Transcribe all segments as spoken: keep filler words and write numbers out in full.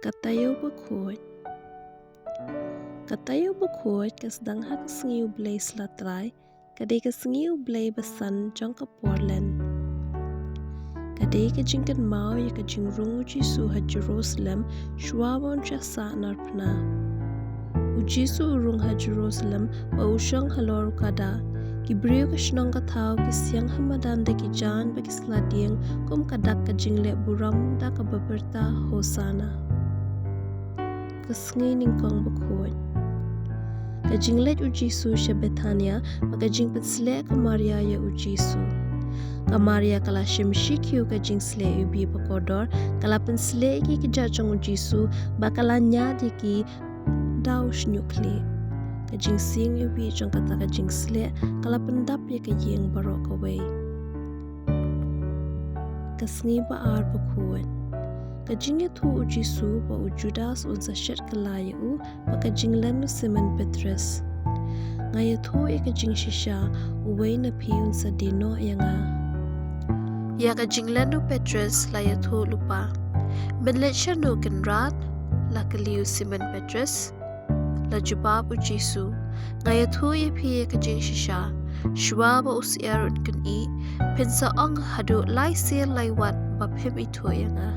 Ka taïew bakhuid. Ka taïew bakhuid ka sdang ha ka sngi U Blei Sla Trai, ka dei ka sngi U Blei basan jong ka por Lent. Ka dei ka jingkynmaw ïa ka jingrung U Jisu ha Jerusalem shuwa ba un shah sahnarphna. U Jisu u rung ha Jerusalem bad u shong halor u kada. Ki briew ka shnong ka thaw ki siang ha madan da ki jaiñ bad ki sla dieng kum ka dak ka jingleh burom da kaba pyrta Hosana. Ka sngi nyngkong bakhuid. Ka jingleit U Jisu sha Bethania bad ka jingpynsleh ka Maria ïa U Jisu. Ka Maria ka la shim shi kiew ka jingsleh iwbih ba kordor, ka la pynsleh ïa ki kjat jong U Jisu bad ka la ñiad ïa ki da u shñiuh khlieh. Ka jingsieng iwbih jong kata ka jingsleh ka la pyndap ïa ka ïing baroh kawei. Ka sngi ba ar bakhuid. Ka jingïathuh U Jisu ba u Judas un sa shet kylla ïa u, bad ka jinglen u Simon Petros. Nga ïathuh ïa ka jingshisha, uwei na phi un sa die noh ïa nga. Ïa ka jinglen u Petros la ïathuh lypa. Men leit shano Kynrad? La kylli u Simon Petros. La jubab U Jisu, nga ïathuh ïa phi ïa ka jingshisha, shuwa ba u syiar un kynih, phin sa ong haduh lai sien lai wat ba phim ithuh ïa nga.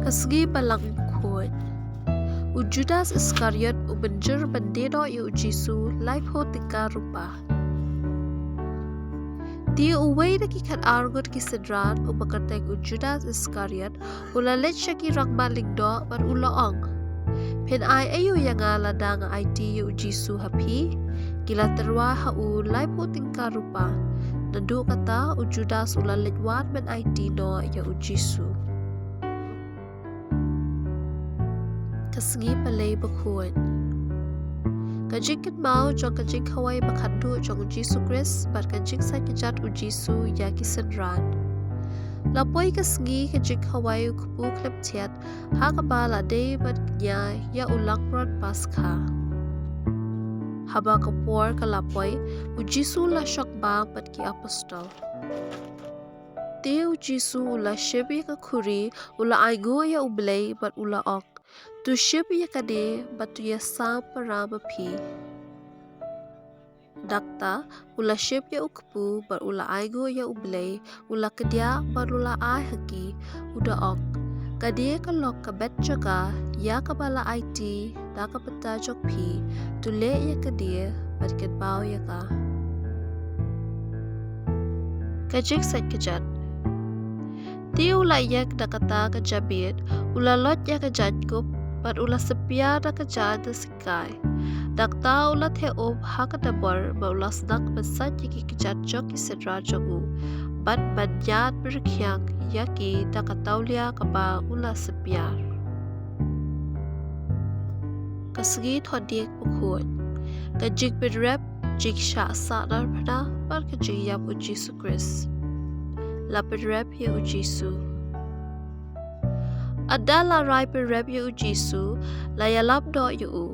Ka sngi ba lang bakhuid. U Judas Iskariot u mynjur ban die noh ïa U Jisu laiphew tyngka rupa. Te uwei na ki khatar ngut ki synran uba kyrteng u Judas Iskariot u la leit sha ki rangbah lyngdoh bad u la ong, phin ai aïu ïa nga lada nga aiti ïa U Jisu ha phi? Ki la tyrwa ha u laiphew tyngka rupa. Naduh kata u Judas u la leit wad ban aiti noh ïa U Jisu. Ka sngi ba lai bakhuid. Ka jingkynmaw jong ka jingkhawai ba khatduh jong U Jisu Khrist bad ka jingsait kjat U Jisu ïa ki synran. La poi ka sngi ka jingkhawai u kpu khlem thiat, ha kaba la dei ban kñia ïa u langbrot Paskha. Haba ka por ka la poi, U Jisu la shong bam bad ki apostol. Te U Jisu u la shim ïa ka khuri, u la ainguh ïa U Blei bad u la ong, to shim ïa kane bad to ïasam para ma phi. Da kata u la shim ïa u kpu bad u la ainguh ïa U Blei, u la kdiah bad u la ai ha ki, u da ong, kane ka long ka met jong nga ïa kaba la aiti da ka bynta jong phi, to leh ïa kane ban kynmaw ïa nga. Ka jingsait kjat. Te u la ïeng da kata ka jamiet, u la loit ïa ka jaiñkup bad u la sympiar da ka jaiñ da sikai. Da kata u la theh um ha ka dabor bad u la sdang ban sait ïa ki kjat jong ki synran jong u bad ban ñiad pyrkhiang ïa ki da ka tawlia kaba u la sympiar. Ka sngi thohdieng bakhuid. Ka jingpynrep, jingshah sahnarphna bad ka jingïap U Jisu Khrist. La pynrep ïa U Jisu. Ynda la rai pynrep ïa U Jisu, la ïalam noh ïa u.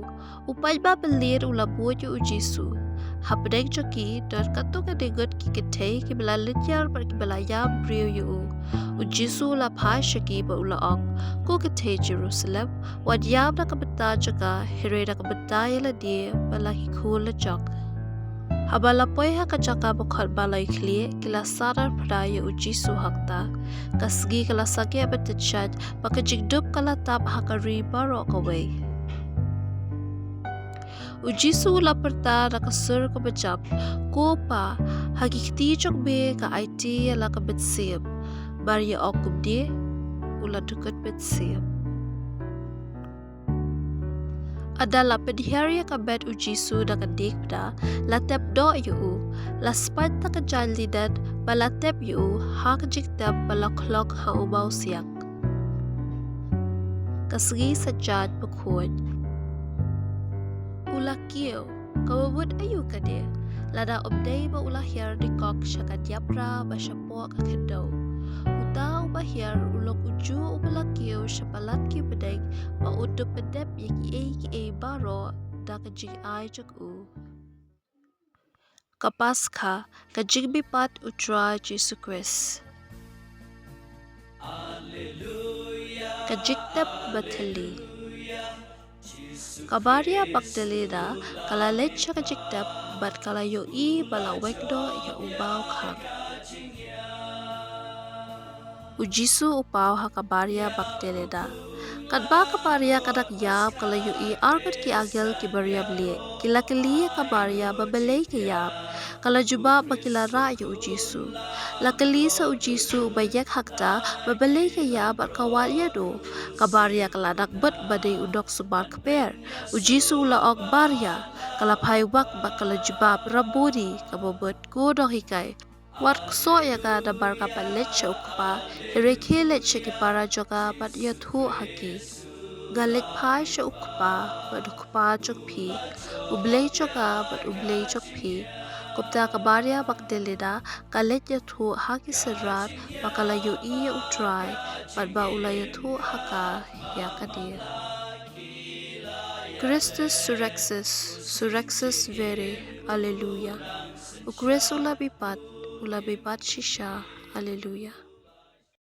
U paidbah byllien u la bud ïa U Jisu. Hapdeng jong ki don katto katne ngut ki kynthei kiba la lynñiar bad kiba la ïam briew ïa u. U Jisu u la phai sha ki bad u la ong, ko kynthei Jerusalem, wat ïam na ka bynta jong nga, hynrei na ka bynta ïa lade ba la ki khun la jong. Haba la poi ha ka jaka ba khot Maloi Khlieh, ki la sahnarphna ïa U Jisu ha kata. Ka sngi ka la sangeh ban tyngshaiñ, bad ka jingdup ka la tap ha ka ri baroh kawei. U Jisu u la pyrta da ka sur kaba jam, ko Pa, ha ki kti jong me nga aiti ïa la ka mynsiem. Mar ïa ong kumne, u la dukut mynsiem. Ynda la pynhiar ïa ka met U Jisu da ka diengphna, la tep noh ïa u, la spait da ka jaiñ linen, bad la tep ïa u ha ka jingtep ba la khlong ha u mawsiang. Ka sngi saitjaiñ bakhuid. U la kiew, kaba mut aïu kane, lada ym dei ba u la hiar nyngkong sha ka diapra bad shapoh ka khyndew. Uta uba hiar u long ujuh uba la kiew sha palat ki bneng, ba un dup pyndep ïa kiei kiei baroh da ka jingai jong u. Ka Paskha, ka jingmihpat U Trai Jisu Khrist. Ka jingtep ba thylli. Ka Maria Magdalena ka la leit sha ka jingtep bad ka la ïohi ba la weng noh ïa u mawkhang. U Jisu u paw ha ka Maria Magdalena. Katba ka Maria ka dang ïap ka la ïohi arngut ki angel kiba riam lieh. Ki la kylli ïa ka Maria ba balei ka ïap. Ka la jubab ba ki la rah ïa u Jisu. La kylli sa u Jisu uba ïeng hangta ba balei ka ïap bad ka wad ïano. Ka Maria ka la dang bud ba dei u nongsumar kper. U Jisu u la ong, Maria. Ka la phai wak bad ka la jubab, Rabboni, kaba mut, Ko Nonghikai. Wat ksoh ïa nga namar nga pat leit sha u Kpa, hynrei khie leit sha ki para jong nga bad ïathuh ha ki. Nga leit phai sha u Kpa bad u Kpa jong phi, u Blei jong nga bad u Blei jong phi. Kumta ka Maria Magdalena ka leit ïathuh ha ki synran ba ka la ïohi ïa u Trai bad ba u la ïathuh ha ka ïa kane. Christus surrexit, surrexit vere, Alleluia. U Khrist u la mihpat, u la mihpat shisha, Alleluia.